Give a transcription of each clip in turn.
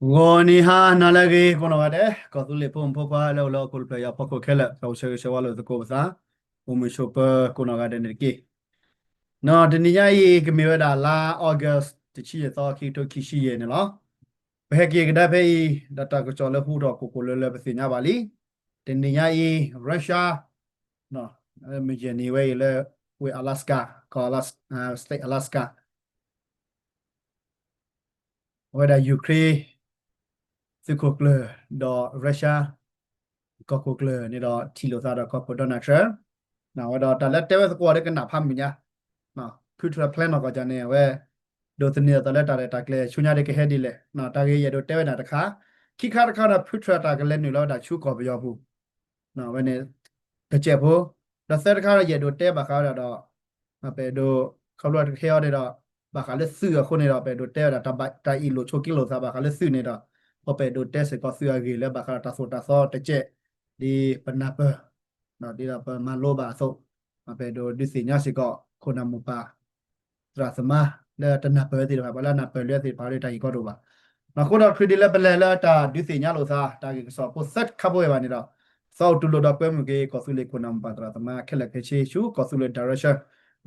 ဂီၤနံၤဟါနၤလၢအဂ့ၤ ကိးနီၢ်ဂၤဒဲး ကီၢ်သူလ့ၤဖိမုၣ်ဖိခွါလၢအိၣ်လၢဟီၣ်ခိၣ်တဖျၢၣ်ညါအဖီခိၣ်ခဲလၢာ် ပဆၢဂ့ၤဆၢဝါလိာ်သကိးပသး အိၣ်မုာ်ဆိးပၢၤကိးနီၢ်ဂၤဒဲးန့ၣ်တက့ၢ်. တနံၤညါအံၤ ကမ့ၢ်ဝဲဒၣ်လါ August တဆံယဲၢ်သီ ခံကထိခံဆံယဲၢ်န့ၣ်လီၤ. ပဟဲက့ၤကဒါဖဲအံၤ ဒီးတၢ်ကစီၣ်လၢဟူထီၣ်ကိၢ်ကိၢ်လၢလၢပသ့ၣ်ညါဘၣ်လံ. တနံၤညါအံၤ Russia မုၢ်ယဲၢ်နံၤဝဲအံၤလၢ ဝ့ၢ် Alaska ကီၢ် Alaska, State Alaska အဝဲဒၣ် Ukraine သုးခိၣ်ကျၢၢ်ဒီး Russia ကီၢ်ခိၣ်ကျၢၢ်န့ၣ်ဒီး ထံၣ်လိာ်သးဒီးကီၢ်ခိၣ် Donald Trump ဝဲဒီးတၢ်လၢတဲဝဲသကိးဒီးကနၣ်ဖးမုၢ်ညါ Putin ဖျဲနီၢ်ကီၢ်ကၠၢန့ၣ် အဝဲ ဒိးသန့ၤအသးလၢတၢ်ရဲၣ်တၢ်ကျဲၤဆူညါဒ်ကဟဲဒ်လဲၣ် တၢ်ဂ့ၢ်ယအဲၣ်ဒိးတဲဝဲဒၣ်တခါ ခံခါတခါဒီး Putin တၢ်ကလဲၤနုာ်လီၤဝဲဒၣ်ဆူကီၢ်ပယီၤပူၤ ဝဲန့ၣ် တကဲးဖိ ဒီးသၢတခါဒီးယအဲၣ်ဒိးတဲဘၣ်ဃးဝဲဒၣ်ဒီး ပအဲၣ်ဒိး ခီဖျိတကဟဲအီၤန့ၣ်ဒီး ဘၣ်ဃးလၢသုးအဃိန့ၣ်ဒီး ပအဲၣ်ဒိးတဲဝဲဒၣ် တၢ်အံၣ်လိာ်ဆိးက့လိာ်သးဘၣ်ဃးလၢသုးန့ၣ်ဒီး ပအဲၣ်ဒိးတဲစ့ၢ်ကီးသုးအဂ့ၢ်လၢဘၣ်ဃးဒီးတၢ်သိၣ်တၢ်သီတကဲး ဒ်ပနၢ်ပၢၢ် ဒ်ဒီးပမၤလိဘၣ်အသိး ပအဲၣ်ဒိးဒုးသ့ၣ်ညါစ့ၢ်ကီး ခိၣ်နၢ်မိၢ်ပၢ် သရၣ်သမါ လၢတနၢ်ပၢၢ်သ့ၣ်တဖၣ် ပှၤလၢအနၢ်ပၢၢ်လၢသ့ၣ်တဖၣ်လၢတၢ်ဂ့ၢ်ကီတအိၣ်ဘၣ်. အဃိဒီး ခရံာ်ဒ်လၢပလဲၤလၢတၢ်ဒုးသ့ၣ်ညါလိာ်သး တၢ်ဂ့ၢ်ကစီၣ်ဖိသၢခါဖိဝဲဘၣ်န့ၣ်ဒီး သီအတူၢ်လိာ်ဒီးကွဲမုာ်က့ၤ ကီၢ်သူလ့ၤခိၣ်နၢ်မိၢ်ပၢ်သရၣ်သမါ ခဲလၢာ်ခဲဆ့ ဆူကီၢ်သူလ့ၤ Direction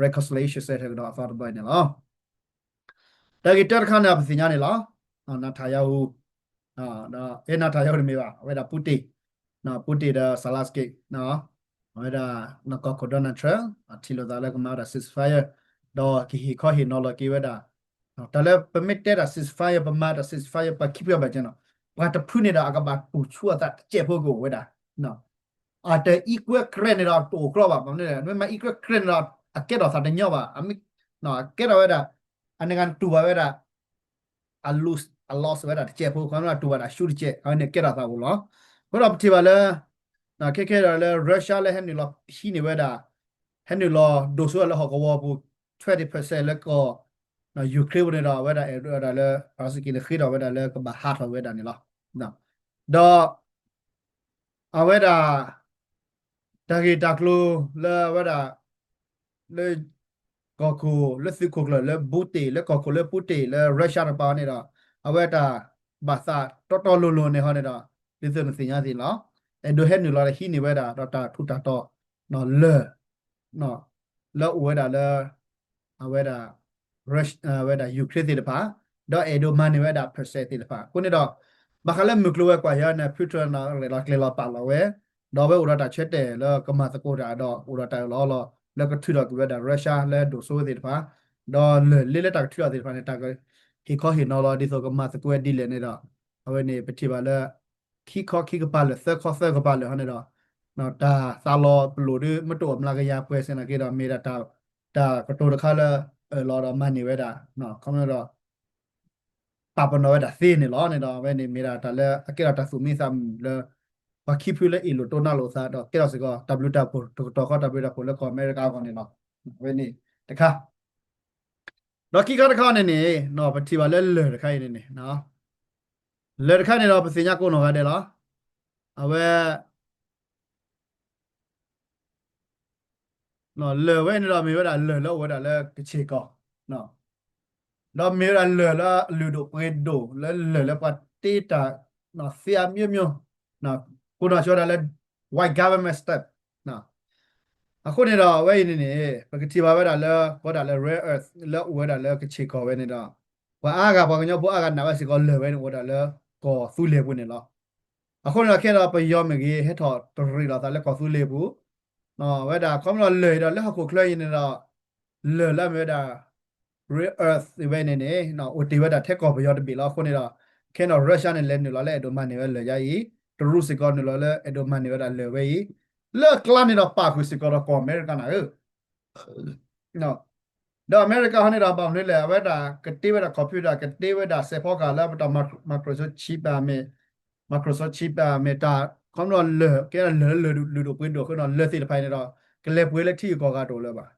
Reconciliation Center ကဒီးအသီတဘျီန့ၣ်လီၤ. တၢ်ဂ့ၢ်တၢတခါန့ၣ် ပသ့ၣ်ညါန့ၣ်လီၤ. Netanyahu အဲ Netanyahu တမ့ၢ်ဘၣ် အဝဲဒၣ် Putin, Putin ဒီး Zelensky အဝဲဒၣ် ကီၢ်ခိၣ် Donald Trump ထံၣ်လိာ်သးလၢကမၤဝဲဒၣ် ceasefire ဒီးကဟ့ၣ်ခီဟ့ၣ်နီၤလီၤက့ၤဝဲဒၣ် တၢ်လၢပမ့ၢ်တဲဒၣ် ceasefire ပမၤတၢ် ceasefire ပှၤခံဖုအဘၣ်ကဲနီၤ ပှၤတဖုန့ၣ်ဒီးအကဘၣ်တူၢ်ဆူအသးတကဲးဖိကအိၣ်ဝဲဒၣ် အတ equal credit န့ၣ်ဒီးတအိၣ်ကြီဘၣ် မ့ၢ်မၤ equal credit န့ၣ်ဒီး အကဲထီၣ်သးတညီဘၣ် အကဲထီၣ်ဝဲဒၣ် အန့ၣ်ဂၤတူၢ်ဘၣ်ဝဲဒၣ် အ lose အ loss ဝဲဒၣ်တကဲးဖိ ခီမ့ၢ်တူၢ်ဘၣ်ဒၣ်ဆူတကဲး အဝဲန့ၣ်ကဲထီၣ်သးအိၣ်လီၤ. အဃိဒီးပထံၣ်ဘၣ်လၢ ခဲခဲဒီးလၢ Russia လၢဟဲနုာ်လီၤဟံးန့ၢ်ဝဲဒၣ် ဟဲနုာ်လီၤဒိၣ်စိလၢဟီၣ်ကဝီၤပူၤ twenty percent လၢကီၢ် Ukraine ပူၤန့ၣ်ဒီး အဝဲဒၣ်အဲၣ်ဒိးဝဲဒၣ်လၢ Zelensky န့ၣ်ဃ့ထီၣ်ဝဲဒၣ်လၢကဘၣ်ဟးထီၣ်ဝဲဒၣ်န့ၣ်လီၤ. ဒီး အဝဲဒၣ် တၢ်ဂ့ၢ်တၢ်ကျိၤလၢအဝဲဒၣ် လၢ ကီၢ်ခိၣ်လၢသုးခိၣ်ကျၢၢ်လၢ Putin လၢကီၢ်ခိၣ်လၢ Putin လၢ Russia တပၤန့ၣ်ဒီး အဝဲတၢ်ဘၣ်သးတီတီလိၤလိၤန့ၣ်ဟီန့ၣ်ဒီး ဒ်သိးနသ့ၣ်ညါသ့ၣ်လီၤ. အဲၣ်ဒိးဟဲနုာ်လီၤဟံးန့ၢ်ဝဲဒၣ်ဒီးတၢ်ထူးတၢ်တီၤ လၢၢ် လၢအိၣ်ဝဲဒၣ်လၢ အဝဲဒၣ် Russia အဝဲဒၣ် Ukraine သ့ၣ်တဖၣ် ဒီးအဲၣ်ဒိးမၤန့ၢ်ဝဲဒၣ် percent သ့ၣ်တဖၣ် အဃိန့ၣ်ဒီး ဘၣ်ဃးလၢမုၢ်ကျိၤဝဲၤကွာ်ယၤန့ၣ် Putin န့ၣ် ရဲၣ်လီၤကျဲၤလီၤပာ်လီၤဝဲ ဒီးအဝဲအိၣ်ဒီးတၢ်ဆၢတဲာ်လၢကမၤသကိးတၢ်ဒီး အိၣ်ဒီးတၢ်အၢၣ်လီၤအီလီၤ လၢကထုးထီၣ်ကွံာ်ဝဲဒၣ် Russia လၢဒိၣ်စိသ့ၣ်တဖၣ် ဒီးလၢၢ်လ့လၢတၢ်ကထုးထီၣ်သ့ၣ်တဖၣ်န့ၣ် တၢ်ကဟ့ၣ်ခီဟ့ၣ်နီၤလီၤဒ်သိးကမၤသကိးဝဲဒ်လဲၣ်န့ၣ်ဒီး အဝဲန့ၣ်ပထံၣ်ဘၣ်လၢ ခံခီခံကပၤလၢာ် သၢခီသၢကပၤလၢာ်ဟီန့ၣ်ဒီး တၢ်သးလီၤပလိာ်ဒီး မ့ၢ်တအိၣ်အမျးကယၤပှဲၤစ့ၢ်နာ်က့ဒီး မ့ၢ်ဒၣ်တၢ် တၢ်ကတိၤတခါလၢ အၢၣ်လီၤဒီးမၤန့ၢ်ဝဲဒၣ် ခီဖျိဒီး ပာ်ပနီၣ်ဝဲဒၣ်သ့န့ၣ်လီၤန့ၣ်ဒီး အဝဲန့ၣ်မ့ၢ်ဒၣ်တၢ်လၢအကဲထီၣ်တၢ်သူၣ်မံသးမုာ်လၢ ပှၤခံဖုလၢအ့ၣ်လိာ်တိၢ်နီၣ်လိာ်သးဒီး ကဲထီၣ်စ့ၢ်ကီး တၢ်ဘျုးတၢ်ဖှိၣ် တကတီၢ်ဃီတၢ်ဘျုးတၢ်ဖှိၣ်လၢကီၢ်အမဲရကၤအဂီၢ်န့ၣ်လီၤ. အဝဲန့ၣ်တခါ ဒီးခံခါတခါန့ၣ်န့ၣ် ပထံၣ်ဘၣ်လၢလၢၢ်တခါအံၤန့ၣ်န့ၣ် လၢၢ်တခါန့ၣ်ဒီး ပသ့ၣ်ညါကိးနီၢ်ဂၤဒဲးလီၤ. အဝဲ လၢၢ်ဝဲန့ၣ်ဒီး မ့ၢ်ဝဲဒၣ်လၢၢ်လၢအိၣ်ဝဲဒၣ်လၢကဆ့ၣ်ကီၢ် ဒီးမ့ၢ်ဝဲဒၣ်လၢၢ်လၢအလုၢ်ဒိၣ်ပှ့ၤဒိၣ် လၢလၢၢ်လၢပှၤတ့တၢ် သ့အမျိုးမျိုး ကိးနီၢ်ဆိဝဲဒၣ်လၢ white government stamp အဃိန့ၣ်ဒီး အဝဲအံၤန့ၣ်န့ၣ် ပကထံၣ်ဘၣ်ဝဲဒၣ်လၢ ကိးဒၣ်လၢ rare earth လၢအိၣ်ဝဲဒၣ်လၢကဆ့ၣ်ကီၢ်ဝဲန့ၣ်ဒီး ပှၤအါဂၤ ပှၤကညီဖိအါဂၤနာ်ဝဲစ့ၢ်ကီး လၢၢ်ဝဲန့ၣ်အိၣ်ဝဲဒၣ်လၢကီၢ်သူလ့ၤပူၤန့ၣ်လီၤ. အဃိန့ၣ်ဒီး ခဲဒီးပယီၤမ့ၢ်ဂ့ၤ ဟဲထီၣ်တရံးလီၤသးလၢကီၢ်သူလ့ၤပူၤ ဝဲဒၣ် ခီဖျိလၢၢ်အံၤဒီး လၢဟီၣ်ခိၣ်ချၢအံၤန့ၣ်ဒီး လၢၢ်လၢအမ့ၢ်ဝဲဒၣ် rare earth ဝဲန့ၣ်န့ၣ် အိၣ်တ့ၢ်ဝဲဒၣ်ထဲကီၢ်ပယီၤတဘ့ၣ်လီၤ. အဃိန့ၣ်ဒီး ခဲဒီး Russia န့ၣ် လဲၤနုာ်လီၤလၢအဲၣ်ဒိးမၤန့ၢ်ဝဲလၢၢ်ယါအံၤ, တရူးစ့ၢ်ကီးနုာ်လီၤလၢအဲၣ်ဒိးမၤန့ၢ်ဝဲဒၣ်လၢၢ်ဝဲအံၤ, လၢအကျါန့ၣ်ဒီးပာ်ဃုာ်စ့ၢ်ကီးဒီးကီၢ်အမဲရကၤနၤဧၢ ဒီးအမဲရကၤဟီန့ၣ်ဒီး ဘၣ်မနုၤလဲၣ် အဝဲဒၣ်ကတ့ဝဲဒၣ် computer ကတ့ဝဲဒၣ်စဲးဖီကဟၣ်လၢပတၢ် microchip မ့ၢ် microchip မ့ၢ်တၢ် ခီဖျိလၢၢ် ကဲလၢၢ်လၢလုၢ်ဒိၣ်ပှ့ၤဒိၣ်အဃိန့ၣ်ဒီး လၢၢ်သ့ၣ်တဖၣ်အံၤန့ၣ်ဒီး ကလဲၤပှ့ၤလၢထံဂုၤကီၢ်ဂၤတအိၣ်လၢၤဘၣ်.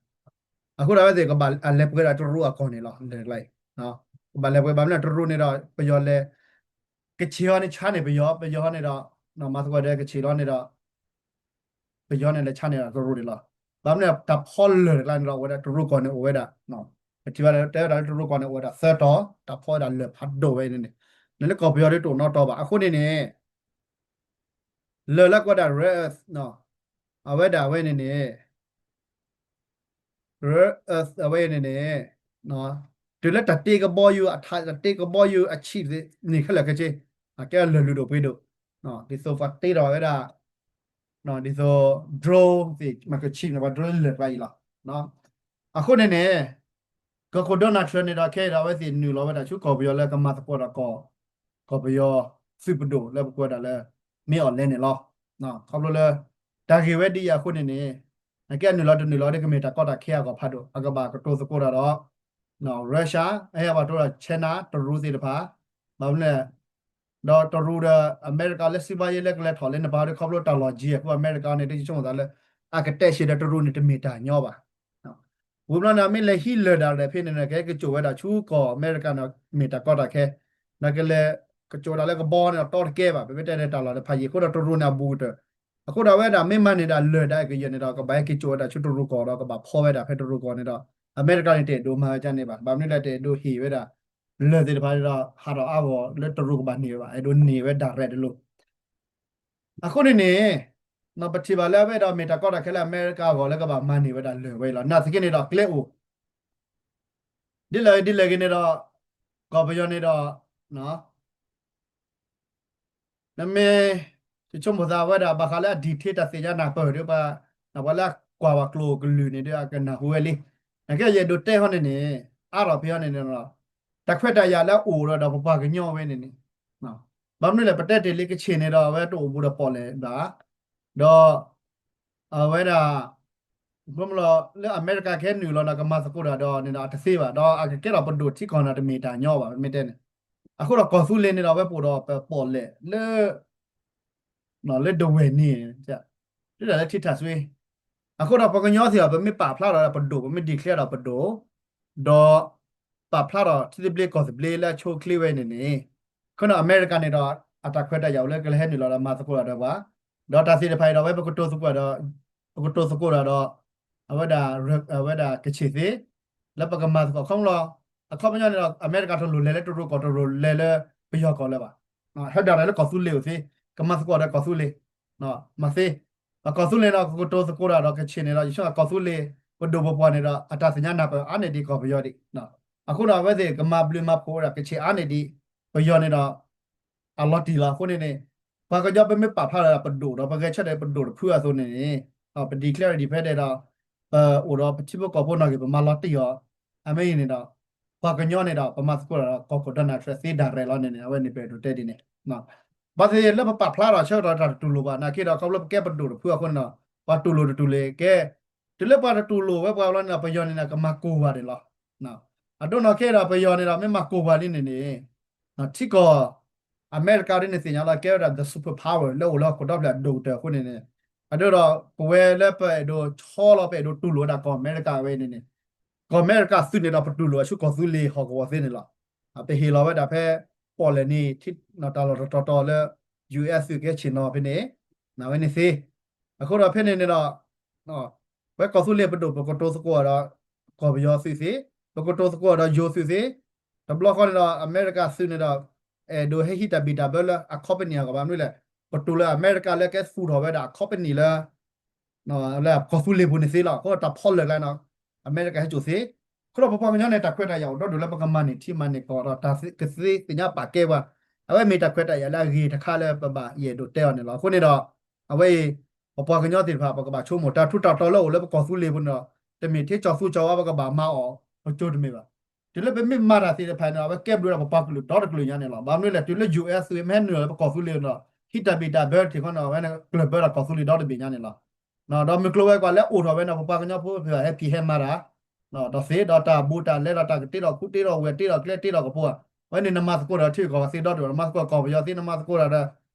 အဃိဒီးအဝဲသ့ၣ် ကဘၣ်လဲၤပှ့ၤဒၣ်တရူးအကီၢ်န့ၣ်လီၤ. ကဘၣ်လဲၤပှ့ၤ ဘၣ်မနုၤတရူးန့ၣ်ဒီး ပယီၤလဲၤ ကဆ့ၣ်ဟီန့ၣ် ဆါန့ၢ်ပယီၤ, ပယီၤဟီန့ၣ်ဒီး မၤသကိးဒီးကဆ့ၣ်လီၤန့ၣ်ဒီး ပယီၤန့ၣ်လဲၤဆါန့ၢ်ဒၣ်တရူးန့ၣ်လီၤ. ဘၣ်မနုၤတၢ်ဖီလၢၢ်တကျါန့ၣ်ဒီး အိၣ်ဝဲဒၣ်တရူးကီၢ်န့ၣ်အိၣ်ဝဲဒၣ် ပထံၣ်ဘၣ်တဲဝဲဒၣ်လၢတရူးကီၢ်န့ၣ် အိၣ်ဝဲဒၣ်သၢတီၤ တၢ်ဖီဝဲဒၣ်လၢၢ်ဖးဒိၣ်ဝဲန့ၣ်န့ၣ် နလၢကီၢ်ပယီၤဒီးတအိၣ်နီတီၤဘၣ်. အဃိန့ၣ်န့ၣ် လၢၢ်လၢကွၢ်ဒၣ် rare earth နီၤ, အဝဲဒၣ်အဝဲန့ၣ်န့ၣ် rare earth အဝဲန့ၣ်န့ၣ် တုၤလၢတၢ်တ့ကဘီယူၤအထး တၢ်တ့ကဘီယူၤအ chip န့ၣ်ခဲလၢာ်ခဲဆ့ အကဲလၢၢ်လုၢ်ဒိၣ်ပှ့ၤဒိၣ်, ဒ်သိးပှၤတ့ထီၣ်ဝဲဒၣ် ဒ်သိး drone သ့ၣ် microchip န့ၣ် ပှၤ drone လၢာ်ကျါအံၤလီၤ. အဃိန့ၣ်န့ၣ် ကီၢ်ခိၣ် Donald Trump န့ၣ်ဒီး ခဲအံၤဒီး အဝဲသ့ၣ်နုာ်လီၤဝဲဒၣ်ဆူကီၢ်ပယီၤလၢကမၤသကိးဒီး ကီၢ်ပယီၤသုးပဒိၣ်လၢပကိးဝဲဒၣ်လၢ မင်းအောင်လှိုင် န့ၣ်လီၤ. ခီဖျိလၢ တၢ်ဂ့ၢ်ဝဲဒ်အံၤအဃိန့ၣ်န့ၣ် အကဲအနုာ်လီၤတနုာ်လီၤဒီး ကမ့ၢ်တၢ်ကီတၢ်ခဲအဂီၢ်ဖးဒိၣ် အကဘၣ်ကတိၤသကိးတၢ်ဒီး Russia အဟဲဘၣ်တိဒီး China တရူးသ့ၣ်တဖၣ် ဘၣ်မနုၤလဲၣ် ဒီးတရူးဒီးအမဲရကၤလၢစံးဘါယဲလၢကလဲၤထီၣ်လၢန့ၣ် ပှၤဒီးခီဖျိတၢ်လီၢ်ကံၤအဃိ အမဲရကၤန့ၣ် တဆိကမိၣ်သးလၢ အကတဲာ်ဆံးဒီးတရူးန့ၣ် တမ့ၢ်တၢ်ညီဘၣ်. ဝံၤဘျီန့ၣ် မ့ၢ်လဲၤဟံးလၢၢ်ဒၣ်လဲာ်ဖဲန့ၣ် ကဲကစိာ်ဝဲဒၣ်ဆူကီၢ်အမဲရကၤန့ၣ် မ့ၢ်တၢ်ကီတၢ်ခဲ ဒီးကလဲၤကစိာ်ဝဲဒၣ်လၢကဘီန့ၣ်ဒီး တီတကဲဘၣ် ပမ့ၢ်တဲန့ၣ် တၢ်လီၢ်တဖၣ်ယံာ်အဃိဒီး တရူးန့ၣ်အဘူးကတၢၢ် အဃိဒီးအဝဲဒၣ်မ့ၢ်မၤန့ၢ်ဒၣ်လၢၢ်ဒၣ်အကယၢၢ်န့ၣ်ဒီး ကဘၣ်ဟဲက့ၤစိာ်ဝဲဒၣ်ဆူတရူးကီၢ်ဒီး ကဘၣ်ဖီဝဲဒၣ်ဖဲတရူးကီၢ်န့ၣ်ဒီး အမဲရကၤန့ၣ် တအဲၣ်ဒိးမၤဝဲဒ်န့ၣ်ဘၣ်. ဘၣ်မနုၤလဲၣ် တအဲၣ်ဒိးဟ့ၣ်ဝဲဒၣ် လၢၢ်သ့ၣ်တဖၣ်န့ၣ်ဒီး ဟးထီၣ်အါဂီၢ်လၢတရူးကဘၣ်န့ၢ်ဝဲဘၣ်, အဲၣ်ဒိးန့ၢ်ဝဲဒၣ်ရဲၣ်တလိၤ. အဃိန့ၣ်န့ၣ် ပထံၣ်ဘၣ်လၢအဝဲဒီးမ့ၢ်တၢ်ကီတၢ်ခဲလၢအမဲရကၤအဂီၢ်လၢကဘၣ်မၤန့ၢ်ဝဲဒၣ်လၢၢ်ဝဲအံၤလီၤ. နာ်သက့န့ၣ်ဒီးကျဲအိၣ် ဒ်လဲၣ်ဂ့ၤဒ်လဲၣ်ဂ့ၤန့ၣ်ဒီး ကီၢ်ပယီၤန့ၣ်ဒီး နမ့ၢ် ယဆိကမိၣ်သးဝဲဒၣ် ဘၣ်ဃးလၢအ detail တၢ်သ့ၣ်ညါနၢ်ပၢၢ်ဒီး ပှၤလၢအကွၢ်ဘၣ်ကျိာ်ကလုာ်န့ၣ်ဒီး အကနၢ်ဟူဝဲလံ. နာ်က့ယအဲၣ်ဒိးတဲဟီန့ၣ်န့ၣ် အါထီၣ်ဖဲဟီန့ၣ်န့ၣ်ဒီး တၢ်ခွဲးတၢ်ယာ်လၢအအိၣ်ဒီး ဒီးပပှၤကညီဝဲန့ၣ်န့ၣ် ဘၣ်မနုၤလဲၣ် ပတဲတ့ၢ်လံကချ့ၣ်န့ၣ်ဒီး အဝဲတအိၣ်ဘူးဒီးပီၣ်လဲၣ်ဘၣ် ဒီး အဝဲဒၣ် လၢအမဲရကၤကဟဲနုာ်လီၤဒီးကမၤသကိးတၢ်ဒီးန့ၣ်ဒီး အတသ့ဘၣ် ဒီးအကကဲထီၣ်ပဒိၣ်ထံကီၢ်န့ၣ် တမ့ၢ်တၢ်ညီဘၣ် ပမ့ၢ်တဲန့ၣ်. အဃိဒီးကီၢ်သူလ့ၤန့ၣ်ဒီး အဝဲပအိၣ်ဒီးပပီၣ်လဲၣ်လၢ လၢဒဝဲၢ်န့ၣ် ဒ်လဲၣ်လၢထံထၣ်စွ့ အဃိဒီးပှၤကညီသ့ၣ်အီၤ ပမ့ၢ်ပာ်ဖျါထီၣ်ဒီးပဒိၣ် ပမ့ၢ် declare ဒီးပဒိၣ် ဒီး ပာ်ဖျါထီၣ်ထံသဘျ့ကီၢ်သဘျ့လၢအဆိအချ့ဝဲန့ၣ်န့ၣ် အဃိန့ၣ် အမဲရကၤန့ၣ်ဒီး အတၢ်ခွဲးတၢ်ယာ်အိၣ်လၢကလဲၤဟဲနုာ်လီၤဒီးမၤသကိးတၢ်ဒီးပှၤ ဒီးတၢ်သ့ၣ်တဖၣ်အံၤဒီး အဝဲပကတိၤသကိးဒီး ပကတိၤသကိးတၢ်ဒီး အဝဲဒၣ် အဝဲဒၣ်ကချ့ၣ်သ့ လၢပကမၤသကိးခီဖျိ အခီပညီန့ၣ်ဒီး အမဲရကၤတလိၣ်လဲၤလၢတရူးကီၢ် တလိၣ်လဲၤလၢပယီၤကီၢ်လၢၤဘၣ်. ဟဲဒၣ်ဒီးလၢကီၢ်သူလ့ၤအိၣ်သ့ ကမၤသကိးဒီးကီၢ်သူလ့ၤ မၤသ့ အကီၢ်သူလ့ၤန့ၣ်ဒီး ကကတိၤသကိးတၢ်ဒီးကချ့ၣ်န့ၣ်ဒီး ယဆိကမိၣ်ကီၢ်သူလ့ၤ ပဒိၣ်ပပှၢ်န့ၣ်ဒီး အတၢ်သ့ၣ်ညါနၢ်ပၢၢ်အါန့ၢ်ဒံးကီၢ်ပယီၤဒံး အဃိဒီးအဝဲသ့ၣ်ကမၤဘျုးမၤဖှိၣ်ဝဲဒၣ်ကချ့ၣ်အါန့ၢ်ဒံး ပယီၤန့ၣ်ဒီး အလီၤတံၢ်လီၤ. အဃိန့ၣ်န့ၣ် ပှၤကညီပမ့ၢ်ပာ်ဖျါဒီးပဒိၣ်ဒီး ပဂဲၤဆၢထၢၣ်ပဒိၣ်တဖုအသိးန့ၣ်န့ၣ် ပ declare independent ဒီး ပအိၣ်ဒီးပထံဖိကီၢ်ဖိနီၢ်ဂံၢ် ပမၤလီၤတံၢ်အီၤ အမ့ၢ်အံၤန့ၣ်ဒီး ပှၤကညီန့ၣ်ဒီး ပမၤသကိးဒီးကီၢ်ခိၣ် Donald Trump သ့ direct လီၤန့ၣ်န့ၣ် အဝဲန့ၣ်ပအဲၣ်ဒိးတဲဒ်န့ၣ် ဘၣ်သ့ၣ်သ့ၣ်လၢပပာ်ဖျါထီၣ်ဆၢကတီၢ်တၢ်တတူၢ်လိာ်ဘၣ် နာ်က့ဒီး ခီဖျိပကဲပဒိၣ်တဖုအဃိန့ၣ်ဒီး ပှၤတူၢ်လိာ်တတူၢ်လိာ်ကဲ တုၤလၢပှၤတတူၢ်လိာ်ဝဲပှၤဘျီန့ၣ်ဒီး ပယီၤန့ၣ်ဒီး ကမၤကိၢ်ပှၤန့ၣ်လီၤ. အဒိနီၢ်ကဲဒီး ပယီၤန့ၣ်ဒီး မ့ၢ်မၤကိၢ်ပှၤလံန့ၣ်န့ၣ် ထံကီၢ် အမဲရကၤဒ်န့ၣ်သ့ၣ်ညါလီၤ ကဲဝဲဒၣ် the superpower လၢအိၣ်လၢဟီၣ်ခိၣ်ဒီဖျၢၣ်အဒိၣ်ကတၢၢ်အဃိန့ၣ်န့ၣ် အဒိဒီး ပဝဲလၢပအဲၣ်ဒိးဆီလီၤ ပအဲၣ်ဒိးတူၢ်လိာ်ဝဲဒၣ်ကီၢ်အမဲရကၤဝဲန့ၣ်န့ၣ် ကီၢ်အမဲရကၤသုးန့ၣ်ဒီး ပတူၢ်လိာ်အဆူကီၢ်သူလ့ၤဟီၣ်ကဝီၤသ့န့ၣ်လီၤ. ပဟ့ၣ်လီၤဝဲဒၣ်ဖဲ ပီၣ်လဲၣ်န့ၣ် တၢ်လီၢ်တတီၤတီၤလၢ US သုးကဟဲဆ့ၣ်နီၤဖဲန့ၣ် နာ်ဝဲန့ၣ်သ့ အဃိဒီးဖဲန့ၣ်န့ၣ်ဒီး ပဝဲကီၢ်သူလ့ၤပဒိၣ် ပကတိၤသကိးဒီး ကီၢ်ပယီၤသုးသ့, ပကတိၤသကိးဒီးယိၤသုးသ့, တဘျီဃီန့ၣ်ဒီး အမဲရကၤသုးန့ၣ်ဒီး အဲၣ်ဒိးဟဲဟံးတၢ်ဘံၣ်တၢ်ဘၢလၢအ company အဂီၢ် ဘၣ်မနုၤလဲၣ်, ပတူၢ်လိာ်အမဲရကၤလၢကဲသူၣ်ထီၣ်ဝဲဒၣ်အ company လၢ လၢကီၢ်သူလ့ၤပူၤန့ၣ်သ့လီၤ. အဃိတၢ်ဖီလာ်ကျါန့ၣ် အမဲရကၤဟဲစိာ်သ့, အဃိဒီးပပှၤကညီန့ၣ် တၢ်ခွဲးတၢ်ယာ်အိၣ်ဒီဒူၣ်လၢပကမၤန့ၢ်ထံမၤန့ၢ်ကီၢ်ဒီး တၢ်ကသ့သ့ၣ်ညါပာ်ကဲပှၤ, အဝဲမ့ၢ်တၢ်ခွဲးတၢ်ယာ်လၢအဂ့ၤတခါလၢပဘၣ်ယအဲၣ်ဒိးတဲအီၤန့ၣ်လီၤ. အဃိန့ၣ်ဒီး အဝဲအံၤ ပပှၤကညီသ့ၣ်တဖၣ် ပကဘၣ်ဆိကမိၣ် တၢ်ထူးတၢ်တီၤလၢအိၣ်လၢပကီၢ်သူလ့ၤပူၤန့ၣ်ဒီး တမ့ၢ်ထဲကၠီၤသူကၠီၤဝါ ပကဘၣ်မၤအီၤ ပကၠိတမ့ၢ်ဘၣ်. တုၤလၢပမ့ၢ်မၤတၢ်သ့ၣ်တဖၣ်န့ၣ်ဒီး အဝဲကဲဘျုးဒီးပပှၤကလုာ်ဒီတကလုာ်ညါန့ၣ်လီၤ. ဘၣ်မနုၤလဲၣ် တုၤလၢ US သုးမ့ၢ်ဟဲနုာ်လီၤလၢပကီၢ်သူလ့ၤန့ၣ်ဒီး ဟံးတၢ်ဘံၣ်တၢ်ဘၢတထံၣ်ဃီန့ၣ် အဝဲန့ၣ်ကျၢၢ်ဘၢဒီးကီၢ်သူလ့ၤဒီတဘ့ၣ်ညါန့ၣ်လီၤ. ဒီးမုၢ်ကျိၤဝဲၤကွာ်လၢအိၣ်ထီၣ်ဝဲန့ၣ် ပပှၤကညီဖိဖဲဟဲဖံးဟဲမၤတၢ် ဒီးသ့ ဒီးတၢ်ဘူးတၢ်လဲဒီးတၢ်ကတ့ထီၣ်ခူတ့ထီၣ်ဝဲၢ်တ့ထီၣ်ကျဲတ့ထီၣ်ကပိၤ အဝဲန့ၣ်နမၤသကိးဒီးထံကီၢ် ပှၤသ့ဒီတဘ့ၣ် နမၤသကိးကီၢ်ပယီၤသ့ နမၤသကိးတၢ်ဒီး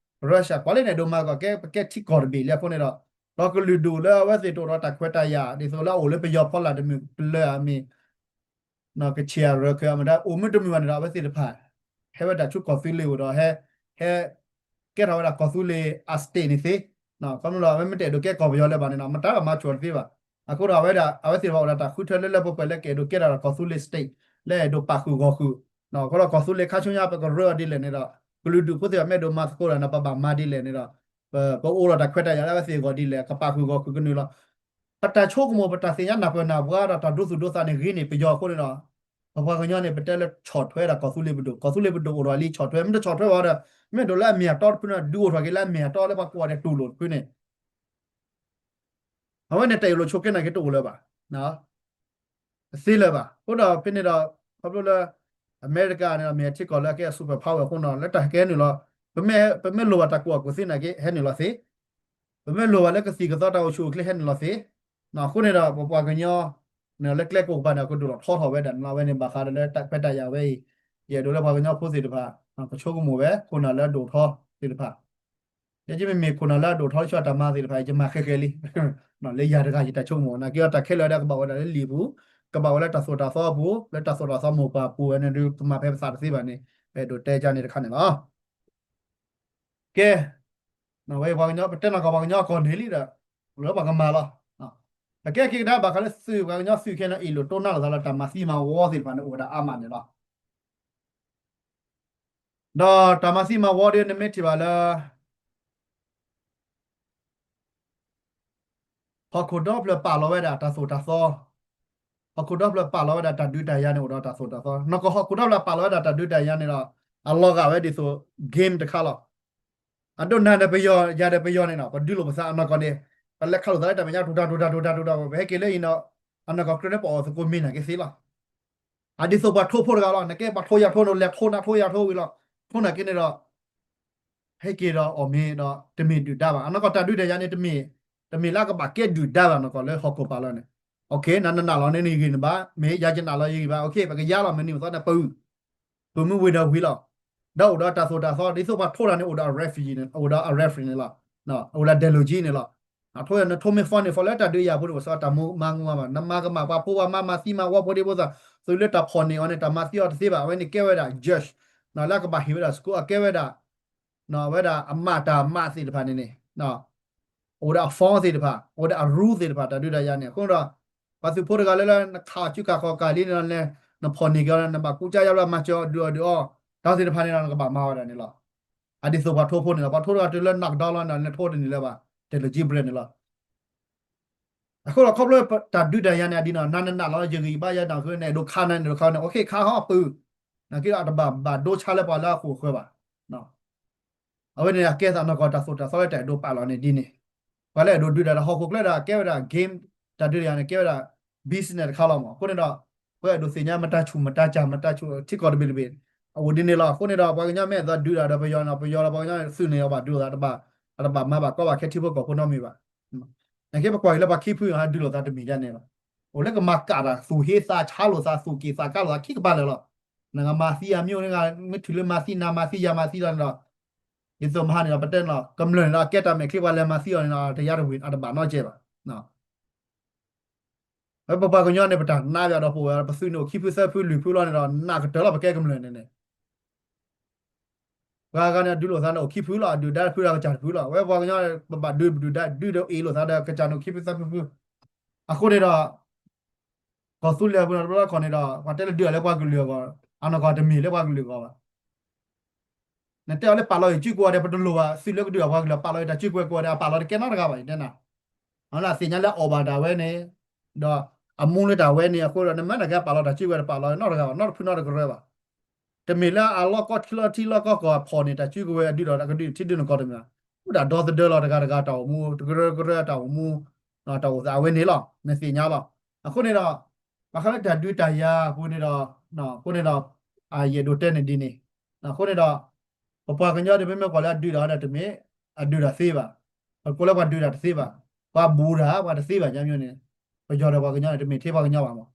Russia ကွၢ်လၢန့ၣ်ဒိၣ်မးကီး ကဲပကဲထံကီၢ်တဘ့ၣ်လံအဃိန့ၣ်ဒီး ဒီးကလုာ်ဒူၣ်လၢအဝဲသ့ၣ်တအိၣ်ဒီးတၢ်ခွဲးတၢ်ယာ် ဒ်သိးလၢအအိၣ်လၢပယီၤဖီလာ်တမုာ်လၢအမ့ၢ် ကချ့ၣ်အရၢၢ်ခၢၣ်အမတၤ အိၣ်မ့ၢ်တမုာ်ဘၣ်န့ၣ်ဒီး အဝဲသ့ၣ်တဖၣ် ဟဲဝဲဒၣ်ဆူကီၢ်သူလ့ၤအိၣ်ဒီး ဟဲ ဟဲ ကဲထီၣ်ဝဲဒၣ်ကီၢ်သူလ့ၤအ state န့ၣ်သ့, ခီဖျိလၢအဝဲမ့ၢ်တအဲၣ်ဒိးကဲကီၢ်ပယီၤလၢၤဘၣ်န့ၣ်ဒီး မတၤတဂၤမၤဆိၣ်တသ့ဘၣ်. အဃိဒီးအဝဲဒၣ် အဝဲသ့ၣ်တဖၣ်အိၣ်ဒီးတၢ်ဃုထၢလၢလၢပှဲၤပှဲၤလၢကအဲၣ်ဒိးကဲထီၣ်ဒီးကီၢ်သူလ့ၤ state လၢအဲၣ်ဒိးပာ်ဃုာ်ဂီၢ်ဃုာ် အဃိဒီးကီၢ်သူလ့ၤခါဆူညါ ပကရၢအီၤဒ်လဲၣ်န့ၣ်ဒီး ကလုာ်ဒူၣ်ဖိသ့ၣ်တဖၣ်မ့ၢ်အဲၣ်ဒိးမၤသကိးတၢ်န့ၣ် ပဘၣ်မၤဒ်လဲၣ်န့ၣ်ဒီး ပ ပအိၣ်ဒီးတၢ်ခွဲးတၢ်ယာ်လၢအဝဲသ့ၣ်အဂီၢ်ဒ်လဲၣ် ကပာ်ဃုာ်ဂီၢ်ဃုာ်ကနုာ်လီၤ. ပတၢ်ဆိကမိၣ် ပတၢ်သ့ၣ်ညါနၢ်ပၢၢ်နၢ်ပှၤဒီးတၢ်ဒိသူၣ်ဒိသးန့ၣ် ဂ့ၤန့ၢ်ပယီၤအဃိန့ၣ်ဒီး ပပှၤကညီန့ၣ် ပတဲလၢဆီၣ်ထွဲဒၣ်ကီၢ်သူလ့ၤပဒိၣ်, ကီၢ်သူလ့ၤပဒိၣ်အိၣ်ထီၣ်လံဆီၣ်ထွဲ, မ့ၢ်တဆီၣ်ထွဲဘၣ်ဒီး မ့ၢ်အဲၣ်ဒိးလၢအမ့ၢ်အတီတဖုန့ၣ် ဒုးအိၣ်ထီၣ်က့ၤလၢအမ့ၢ်အတီလၢပှၤကိးဂၤဒဲးတူၢ်လိာ်တဖုန့ၣ် အဝဲန့ၣ်တၢ်အ့ၣ်လိာ်ဆိးက့နာ်က့တအိၣ်လၢၤဘၣ်. တသ့လၢၤဘၣ်. အဃိဒီးဖဲန့ၣ်ဒီး ခီဖျိလၢ အမဲရကၤန့ၣ်ဒီး မ့ၢ်အထံကီၢ်လၢအကဲအ superpower အဃိန့ၣ် လၢတၢ်ဟဲက့ၤဟဲနုာ်လီၤ ပမ့ၢ်လိၣ်ဘၣ်တၢ်ကူၣ်ဘၣ်ကူၣ်သ့နာ်က့ ဟဲနုာ်လီၤသ့, ပမ့ၢ်လိၣ်ဘၣ်လၢကသံၣ်ကသီတၢ်အိၣ်ဆူၣ်အိၣ်ချ့ဟဲနုာ်လီၤသ့. အဃိန့ၣ်ဒီး ပပှၤကညီ လၢကျဲကိးကပၤန့ၣ် ကဒိၣ်ထီၣ်ထီထီၣ်ဝဲဒၣ်န့ၣ်လီၤ. အဝဲန့ၣ်ဘၣ်ဃးဒီးလၢတၢ်ခွဲးတၢ်ယာ်ဝဲအံၤ ယအဲၣ်ဒိးလၢပှၤကညီဖိသ့ၣ်တဖၣ် ကဆိကမိၣ်ဝဲ ခိၣ်နၢ်လၢအဒိၣ်ထီသ့ၣ်တဖၣ် ယဲယမ့မ့ၢ်ခိၣ်နၢ်လၢအဒိၣ်ထီလၢဆူအတၢ်မၤသ့ၣ်တဖၣ် ယမၤဃဲၤဃဲၤလံ. လၢယၤတဂၤယတၢ်ဆိကမိၣ် နာ်က့ဒီးတၢ်ခဲလၢာ်ဒီးကဘၣ်ဝဲဒၣ်လၢလံာ်ပူၤ, ကဘၣ်ဝဲလၢတၢ်သိၣ်တၢ်သီအပူၤ, လၢတၢ်သိၣ်တၢ်သီမ့ၢ်ပှၤပူၤဝဲန့ၣ်ဒုး ကမၤဖဲပသးတသ့ဘၣ်န့ၣ် ပအဲၣ်ဒိးတဲကန့ၣ်တခါန့ၣ်လီၤ. ကဲ ဝဲပှၤကညီ ပတဲနီၢ်ကီၢ်ပှၤကညီအကီၢ်န့ၣ်လံဒီး လၢပှၤကမၤလီၤ. ပကဲက့ၤကဒါဘၣ်ဃးလၢသုးပှၤကညီသုးခဲအံၤန့ၣ် အ့ၣ်လိာ်တိၢ်နါလိာ်သးလၢတၢ်မၤသံမၤဝီသ့ၣ်တဖၣ်န့ၣ် အိၣ်ဝဲဒၣ်အါမးန့ၣ်လီၤ. ဒီးတၢ်မၤသံမၤဝီဒီး နမ့ၢ်ထံၣ်ဘၣ်လၢ ဟီၣ်ခိၣ်ဒီဖျၢၣ်ပာ်လီၤဝဲဒၣ်တၢ်သိၣ်တၢ်သီ, ဟီၣ်ခိၣ်ဒီဖျၢၣ်ပာ်လီၤဝဲဒၣ်တၢ်ဒုးတၢ်ယၤန့ၣ် အိၣ်ဒီးတၢ်သိၣ်တၢ်သီ, နီၢ်ကီၢ်ဟီၣ်ခိၣ်ဒီဖျၢၣ်ပာ်လီၤဝဲဒၣ်တၢ်ဒုးတၢ်ယၤန့ၣ်ဒီး အလီၤဂာ်ဝဲဒ်သိး game တခါလီၤ. အဒိနၤဒီးပယီၤ ယၤဒီးပယီၤန့ၣ်လီၤ, ပဒုးလိာ်ပသးအနီၢ်ကီၢ်န့ၣ် ပလဲၤခးလိာ်သးလၢတၢ်မဲာ်ညါ ထူးထူးထူးထူးထူးထူး ပဟဲက့ၤလၢအံၤဒီး အနီၢ်ကီၢ်ကြၢးန့ၣ် ပအီၣ်သကိးမ့ၢ်နာ်က့သ့လီၤ. အဒ်သိးပှၤထိဖိတဂၤလီၤ, နကဲပှၤထိယၤထိန့ၣ် လဲၤထိနၤထိယၤထိဝံၤလီၤ, ထိနာ်က့န့ၣ်ဒီး ဟဲက့ၤဒီးအီၣ်မ့ၤဒီး တမ့ၢ်ဒုၣ်ဒါဘၣ်. အနီၢ်ကီၢ်တၢ်ဒုးတၢ်ယၤန့ၣ် တမ့ၢ် တမ့ၢ်လၢကဘၣ်ကဲဒုၣ်ဒါဘၣ် နီၢ်ကီၢ်လၢဟီၣ်ခိၣ်ပာ်လီၤန့ၣ်. နနးနာ်လီၤန့ၣ် နဂ့ၤနဘၣ်, မ့ၢ်ယၤယနာ်လီၤယဂ့ၤဘၣ်, ပကယါလီၤ မနုၤမသီန့ၣ် ပအုၣ် ပမ့ၢ်ဝံၤဒီးဝံၤလီၤ. ဒီးအိၣ်ဒီးတၢ်သိၣ်တၢ်သီ ဒ်သိးပှၤထိတၢ်န့ၣ် အိၣ်ဒီးအ referee န့ၣ် အိၣ်ဒီးအ referee န့ၣ်လီၤ, အိၣ်ဒီး ideology န့ၣ်လီၤ. အထိနထိမ့ၢ် funny ဖီလၢတၢ်ဒုးယၤဖိန့ၣ် ပှၤစီတၢ်မူမၤငူမၤဘၣ်, နမၤကမၣ်ပှၤဖိပှၤမါမၤသံမၤဝီဖိဒံဖိသၣ် သုးလၢတၢ်ဖီၣ်န့ၢ်အီၤန့ၣ် တၢ်မၤသံအီၤတသ့ဘၣ်. အဝဲန့ၣ်ကဲဝဲဒၣ် judge လၢကဘၣ်ဟ့ၣ်ဝဲဒၣ် school အကဲဝဲဒၣ် ဝဲဒၣ်အမၤတၢ်မၤသ့ၣ်တဖၣ်န့ၣ်န့ၣ် အိၣ်ဒီးအ form သ့ၣ်တဖၣ်, အိၣ်ဒီးအ rule သ့ၣ်တဖၣ် တၢ်ဒုးတၢ်ယၤန့ၣ်. အဃိဒီး ပှၤသုးဖိတဂၤလၢလၢနခးအီၤစုကၤခီၣ်ကၤလံန့ၣ်လီၤ, နဖီၣ်န့ၢ်က့ၤအီၤ နဘၣ်ကူစါယါဘျီမၤစၢၤအီၤဒုးအီၤဒုးအီၤ တၢ်သ့ၣ်တဖၣ်န့ၣ်ဒီး နကဘၣ်မၤဝဲဒၣ်န့ၣ်လီၤ. အဒ်သိးပှၤထိဖိန့ၣ်လီၤ, ပှၤထိတဂၤတုၤလၢ knock down လီၤန့ၣ် နထိတန့ၢ်လၢၤဘၣ်, တဲလၢ G brand န့ၣ်လီၤ. အဃိဒီးခီဖျိတၢ်ဒုးတၢ်ယၤန့ၣ် အဒ်န့ၣ် နၤနနာ်လီၤ ယဂံၢ်ဘါယၤန့ၣ် နအဲၣ်ဒိးခးနၤ နအဲၣ်ဒိးခးန့ၣ် okay ခးဟီၣ်ပုၢ်, နာ်က့ဒီးအတဘၣ်ဘၣ်ဒိဆါလၢပှၤလၢအဃိာ်အဃၢၤဘၣ်. အဝဲန့ၣ်အကဲသးနီၢ်ကီၢ်တၢ်သိၣ်တၢ်သီလၢတၢ်အဲၣ်ဒိးပာ်လီၤန့ၣ်ဒ်န့ၣ်, ပှၤလၢအဲၣ်ဒိးဒုးတၢ်ဒီးဟီၣ်ခိၣ်ကျဲဒီးကဲဝဲဒၣ် game တၢ်ဒုးတၢ်ယၤန့ၣ် ကဲဝဲဒၣ် business တခါလီၤမး. အဃိန့ၣ်ဒီး ပှၤအဲၣ်ဒိးသ့ၣ်ညါမတၤဆူၣ်မတၤစၢ် မတၤဆူၣ်ထံကီၢ်တဘ့ၣ်တဘ့ၣ် အအိၣ်ဒ်န့ၣ်လီၤ. အဃိန့ၣ်ဒီး ပှၤကညီမ့ၢ်အဲၣ်ဒိးဒုးတၢ်ဒီးပယီၤန့ၣ် ပယီၤဒီးပှၤကညီသုးန့ၣ် အဘၣ်ဒုးအသး အတဘၣ်မၤဘၣ်ကီဘၣ်ခဲထံဖိကီၢ်ဖိနီတမံၤဘၣ်. နကဲပကွၢ်က့ၤလၢပှၤခံဖုအဒုးလိာ်သးတမ့ၢ်ဒ်န့ၣ်ဘၣ်. အိၣ်လၢကမၤကၣ်တၢ် သူၣ်ဟ့သးဆါလိာ်သး သူၣ်က့ၣ်သးကါလိာ်သးခံကပၤလၢာ်လီၤ. နကမၤသံအမျိုးန့ၣ် မ့ၢ်ထုးလၢမၤသံနၤမၤသံယၤမၤသံလီၤန့ၣ်ဒီး ဒ်သိးမဟါန့ၣ်ဒီး ပတဲန့ၣ်လီၤ ကမျၢၢ်န့ၣ်ဒီး ကဲတၢ်မဲာ်ချံပှၤလဲၤမၤသံအီၤန့ၣ်ဒီး တယါတဝံၤ အတဘၣ်နီတစဲးဘၣ်. ဝဲပပှၤကညီန့ၣ် ပတၢ်နါဘၣ်ဒီးပဝဲ ပသုးန့ၣ်အိၣ်ခံဖုသၢဖုလွံၢ်ဖုလီၤန့ၣ်ဒီး နးကတၢၢ်လီၤ ပကဲကမျၢၢ်န့ၣ်န့ၣ် ပှၤဂၤန့ၣ် အဒုးလိာ်သးန့ၣ် အိၣ်ခံဖုလီၤ, အဒုၣ်ဒါတဖုဒီးကစၢ်တဖုလီၤ. ဝဲပှၤကညီ ပဘၣ်ဒုးဒုၣ်ဒါ ဒုးဒီးအ့ၣ်လိာ်သးဒီးကစၢ်န့ၣ် အိၣ်ခံဖုသၢဖုဖု. အဃိန့ၣ်ဒီး ကီၢ်သူလ့ၤအပူၤန့ၣ် တဘျီတခီၣ်န့ၣ်ဒီး ပှၤတဲလၢဒုးအီၤလၢပှၤကလုာ်အဂီၢ်, အနီၢ်ကီၢ်တမ့ၢ်လၢပှၤကလုာ်အဂီၢ်ဘၣ်. နတဲအီၤလၢပာ်လီၤယစုကဝဲၤဒီး ပတလိၣ်ဘၣ် သုးလၢကဒုးအီၤပှၤကလုာ် ပာ်လီၤယတၢ်စုကဝဲၤကဝဲၤဒီး အပာ်လီၤတကဲနီတဂၤဘၣ် ယတဲနၤ. အသ့ၣ်ညါလၢအအီၣ်ဘၣ်တၢ်ဝဲန့ၣ် ဒီးအမူလၢတၢ်ဝဲန့ၣ် အဃိဒီး နမ့ၢ်နကဲပာ်လီၤတၢ်စုကဝဲၤ တပာ်လီၤနီတဂၤဘၣ် နီတဖုနီတကရၢဘၣ်. တမ့ၢ်လၢအလီၢ်ကီၢ်ထံလီၢ်ထံလီၢ်ကီၢ်ကီၢ်အဖီၣ်န့ၣ် တၢ်စုကဝဲၤအဒုးဒီး ကဒုးထံဒုးနကီၢ်တမ့ၢ်ဘၣ်. အိၣ်ဒၣ်ဒီသဒၢလီၤ တဂၤတဂၤတၢ်အိၣ်မူ တကရၢကရၢတၢ်အိၣ်မူ တၢ်အိၣ်သးအဝဲန့ၣ်လီၤ နသ့ၣ်ညါလီၤ. အဃိန့ၣ်ဒီး ဘၣ်ဃးလၢတၢ်ဒုးတၢ်ယၤအပူၤန့ၣ်ဒီး အဃိန့ၣ်ဒီး ယအဲၣ်ဒိးတဲန့ၣ်ဒ်န့ၣ် အဃိန့ၣ်ဒီး ပပှၤကညီဒီး မ့မ့ၢ်ကွၢ်လၢအဒုးတၢ်ဒီးတမ့ၢ် အဒုးတၢ်သ့ဘၣ်. ပကိးလၢပှၤဒုးတၢ်တသ့ဘၣ်. ပှၤဘူးတၢ် ပှၤတသ့ဘၣ် ကမျိုးန့ၣ် ပယီၤဒီးပှၤကညီန့ၣ် တမ့ၢ်ထဲပှၤကညီဘၣ်မး.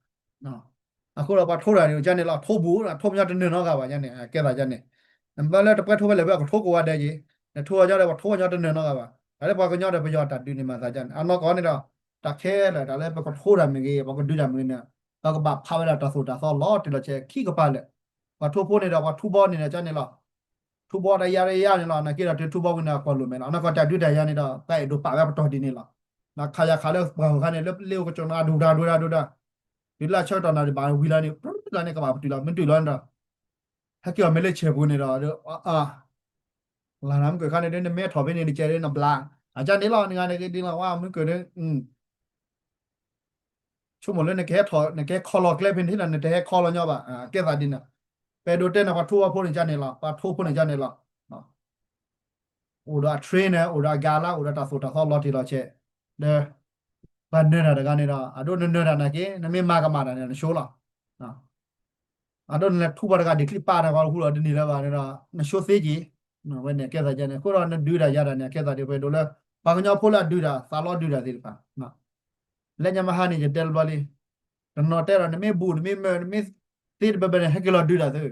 အဃိဒီးပှၤထိတၢ်န့ၣ် ကန့ၣ်လီၤ ထိဘူး ထိပညီတနၢၤနီတဂၤဘၣ်န့ၣ် ကဲသးန့ၣ်. နဘၣ်လၢတပှဲထိဖဲလဲၣ်ဖဲ ကထိကဝါဒဲးက့ၤ နထိပညီဒီး ပှၤထိပညီတနၢၤနီတဂၤဘၣ်. တၢ်လၢပှၤကညီဒီးပယီၤတၢ်ဒုးန့ၣ်မၤသးန့ၣ် အနီၢ်ကီၢ်န့ၣ်ဒီး တၢ်ခဲလၢာ် တၢ်လၢပကထိတၢ်မ့ၢ်ဂ့ၤ ပကဒုးတၢ်မ့ၢ်ဂ့ၤန့ၣ် ပကဘၣ်ဖးဝဲဒၣ်တၢ်သိၣ်တၢ်သီလီၤတံၢ်လီၤဆဲးခံကပၤလၢာ်. ပှၤထိဖိန့ၣ်ဒီး ပှၤထူဘီန့ၣ်ဒီး ကန့ၣ်လီၤ ထူဘီတယါတယါန့ၣ်လီၤ. နာ်က့ဒီး တုၤထူဘီဝံၤန့ၣ် အကွၢ်လိာ်မဲာ်လီၤ. အနီၢ်ကီၢ်တၢ်ဒုးတၢ်ယၤန့ၣ်ဒီး ပအဲၣ်ဒိးပာ်ဝဲပတီၢ်ဒ်န့ၣ်လီၤ. ခးယၤခးလၢပှၢ်ဂီၢ်ခါန့ၣ် လၢလ့အိၣ်ကစီၣ်န့ၣ် အဒိၣ်တၢ်ဒိၣ်တၢ်ဒိၣ်တၢ် တုၤလၢအဆၢကတီၢ်နၤဒံးဘၣ်ဝံၤလီၤန့ၣ် ပလီၤန့ၣ် ကဘၣ်ပတုာ်လီၤ မ့ၢ်တုာ်လီၤန့ၣ်ဒီး ဟဲက့ၤအီၤမ့ၢ်လၢဆဲးပူၤန့ၣ်ဒီး လၢနမုၢ်ကၢၢ်ခါန့ၣ်ဒ် နမ့ၢ်ထီၣ်ဖဲန့ၣ် နကဲဒ်နဘျါ, အကန့ၣ်လီၤ နဂၤန့ၣ်က့ၤဒ်လီၤ ဝဲမုၢ်ကၢၢ်ဒ် ဆိကမိၣ်လၢနကဟဲထီၣ် နကဟဲခီလီၤကျဲဖဲန့ၣ် နတဟဲခီလီၤညီဘၣ် ကဲသးဒ်န့ၣ်, ပအဲၣ်ဒိးတဲန့ၣ် ပှၤထိဝဲဖိန့ၣ်ကန့ၣ်လီၤ ပှၤထိဖိန့ၣ်ကန့ၣ်လီၤ, အိၣ်ဒီးအ train န့ၣ် အိၣ်ဒီးအ ကၤလါ အိၣ်ဒီးတၢ်သိၣ်တၢ်သီလီၤတံၢ်လီၤဆဲး, ဒီး ပှၤနၢၤတၢ်တဂၤန့ၣ်ဒီး အဒိနနၢၤတၢ်နာ်က့ နမ့ၢ်မၤကမၣ်တၢ်န့ၣ် နဆိလီၤ အဒိနလဲၤထူပှၤတဂၤဒံးချံပာ်တၢ်ပှၤဃူဒီးတန့ၢ်လၢၤဘၣ်န့ၣ်ဒီး နဆိသ့က့ၤ, ဝဲန့ၣ်ကဲသးဒ်န့ၣ် အဃိဒီးနဒုးတၢ်ယၤတၢ်န့ၣ် အကဲသးဒ်ပှၤဒိးလၢ ပှၤကညီဖိလၢအဒုးတၢ် သးလီဒုးတၢ်သ့ၣ်တဖၣ်, လၢညါမဟါန့ၣ် ယတဲတဘျီလံ, တနီၤတဲဒီး နမ့ၢ်ဘူး နမ့ၢ်မၢ နမ့ၢ်သ့တဘၢဘၢန့ၣ် ဟဲက့ၤလီၤဒုးတၢ်သု,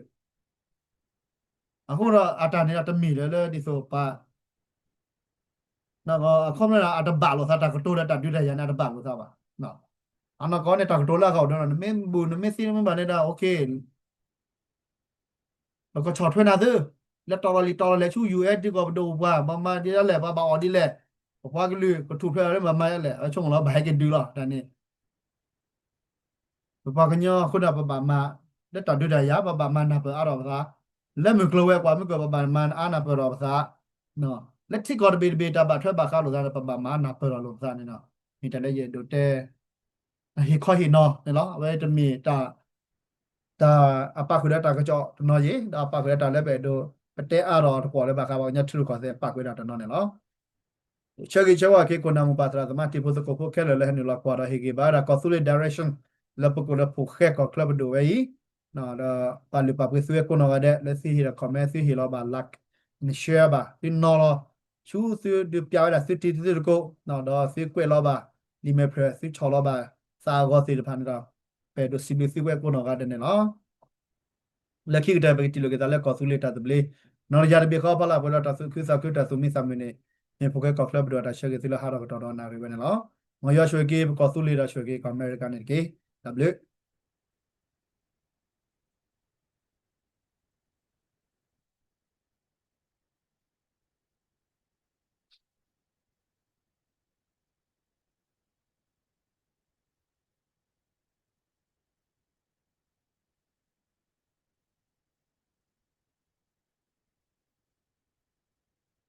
အဃိဒီးအတၢ်န့ၣ်ဒီးတမ့ၢ်လၢလၢဒ်သိးပှၤ အခီပညီန့ၣ် အတဘၣ်လိာ်သး တၢ်ကတိၤဒီးတၢ်ဒုးတၢ်ယၤန့ၣ် အတဘၣ်လိာ်သးဘၣ်, အနီၢ်ကီၢ်န့ၣ် တၢ်ကတိၤလၢအဂၤအိၣ်ဒီး နမ့ၢ်ဘူး နမ့ၢ်သ့ နမ့ၢ်ဘၣ်န့ၣ်ဒီး okay ပကဆီၣ်ထွဲနၤသု, လၢတီလီၤလံၤတီလီၤလဲၤဆူ ယူၣ်အဲၣ် ဒ်ကီးပဒိၣ်ပပှၢ် ဘၣ်မၤဒ်လဲၣ် ပှၤဘၣ်အီၣ်ဒ်လဲၣ်, ပပှၤကလုာ်ကထူၣ်ဖျဲးလၢဘၣ်မၤဒ်လဲၣ် အဆိကမိၣ်လီၤ ဘၣ်ဟဲက့ၤဒုးလီၤ တၢ်န့ၣ် ပပှၤကညီအဃိဒီး ပဘၣ်မၤ လၢတၢ်ဒုးတၢ်ယၤ ပဘၣ်မၤနၢ်ပၢၢ်အါထီၣ်ပသး, လၢမုၢ်ကျိၤဝဲၤကွာ်မုၢ်ကီၢ် ပဘၣ်မၤအါနၢ်ပၢၢ်ထီၣ်ပသး, လၢထံကီၢ်တဘ့ၣ်တဘ့ၣ် တၢ်ဘၣ်ထွဲဘၣ်ဃးလိာ်သးန့ၣ် ပဘၣ်မၤအါနၢ်ပၢၢ်ထီၣ်လိာ်ပသးန့ၣ်ဒီး မ့ၢ်တၢ်လၢယအဲၣ်ဒိးတဲ ဟ့ၣ်ခီဟ့ၣ်နီၤန့ၣ်လီၤ. အဝဲတမ့ၢ်တၢ် တၢ်အပာ်ဃုာ်ဒီးတၢ်ကစီၣ်တနီၤယ့ၢ်, ဒီးအပာ်ဃုာ်ဒီးတၢ်လၢပအဲၣ်ဒိး ပတဲအါထီၣ်တကွီၢ်လၢဘၣ်ဃးပှၤကညီထံရူၢ်ကီၢ်သဲး ပာ်ဃုာ်ဒီးတနီၤန့ၣ်လီၤ. ဆၢဂ့ၤဆၢဝါက့ၤ ခိၣ်နၢ်မိၢ်ပၢ်သရၣ်သမါ တံၤဖိသကိးဖိခဲလၢာ်လၢဟဲနုာ်လီၤကွၢ်ဒီးဟ့ၣ်ဂံၢ်ဘါဝဲဒၣ် ကီၢ်သူလ့ၤ direction လၢပကိးလၢ ဖိၣ်ဃဲကီၢ်ချၢပဒိၣ်ဝဲအံၤ, ဒီးပာ်လုၢ်ပာ်ပှ့ၤသုဝဲကိးနီၢ်ဂၤဒဲး လၢသုဟ့ၣ်ဒီး comment သုဟ့ၣ်လီၤဘၣ် like န့ၣ် share ဘၣ် သုနီၤလီၤ ဆူသုဒုးပျးဝဲဒၣ်သုတံၤသုသကိး, ဒီးသုကွဲးလီၤဘၣ် လံာ်မဲာ်ဖျၢၣ် သုဆီၣ်လီၤဘၣ်သးအဂီၢ်သ့ၣ်တဖၣ်န့ၣ်ဒီး ပအဲၣ်ဒိးစံးဘျုးသုဝဲကိးနီၢ်ဂၤဒဲးန့ၣ်လီၤ. လၢခံကတၢၢ် ပကထံၣ်လိာ်က့ၤသးလၢကီၢ်သူလ့ၤတၢ်သဘျ့, နီၢ်တယၤတဘ့ၣ်ဃီဖီလာ် ပှဲၤဒီးတၢ်သူၣ်ခုသးခု တၢ်သူၣ်မံသးမုာ်န့ၣ်, မ့ၢ်ဖိၣ်ဃဲကီၢ်ချၢပဒိၣ်အတၢ်ဆၢဂ့ၤသုလၢဟးထီၣ်ကတီၢ်ဒီးနၣ်ရံၣ်ဝဲန့ၣ်လီၤ. မ်ယွၤဆိၣ်ဂ့ၤက့ၤပကီၢ်သူလ့ၤဒီး ဆိၣ်ဂ့ၤက့ၤကီၢ်အမဲရကၤန့ၣ်တက့ၢ်. တၢ်ဘျုး